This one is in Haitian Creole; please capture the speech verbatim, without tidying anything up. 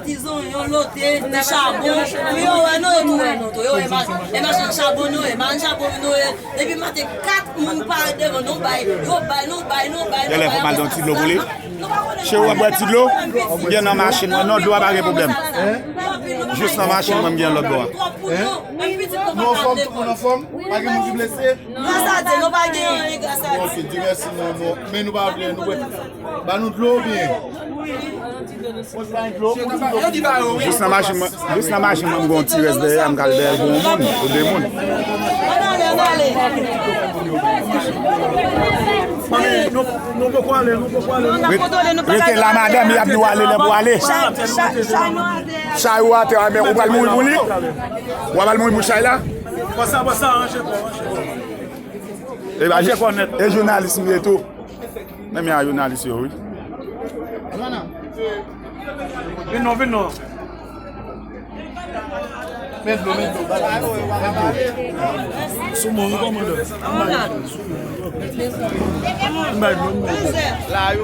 Ti zonyon, lote, ti chabon. Yo wè nou, yo tou wè nou tou. Yo wè ma- e machann chabon nou, e machann chabon nou, e depi maten kat moun parèt devan nou, bay, yo bay, nou bay, nou bay, nou bay. Genlè fò m al nan ti dlo pou li. Cheri, w ap bwè ti dlo? Gen nan machin mwen. Non, dlo a pa gen pwoblèm. Jis nan machin mwen, m gen lòt bò a. Nou anfòm, tout moun anfòm? Pa gen moun ki blese? Gras a Dye, nou pa gen anyen, gras a Dye. Ok, Dye mèsi, non, non. Men nou pa vle, nou wè. Ba nou dlo oubyen? Mwen pa gen dlo. Jis nan machin mwen, jis nan machin mwen, m gon ti rès dèyè, m ka al dèyè l pou yon moun, pou de moun. Ann ale, ann ale. Manmi, nou, nou poko ale, nou poko ale. Rete la, madanm, y ap di w ale lè pou ale. Chay ou atè a, men ou pral mouri pou li? Ou pral mouri pou chay la? Pase, pase, ranje kò, ranje kò. E ba, e jounalis m ye tou. Men, men a jounalis yo, wi. Vin non, vin non. Men dlo, men dlo. Sou mwen, wi, kòmandan. M bay dlo, m bay dlo.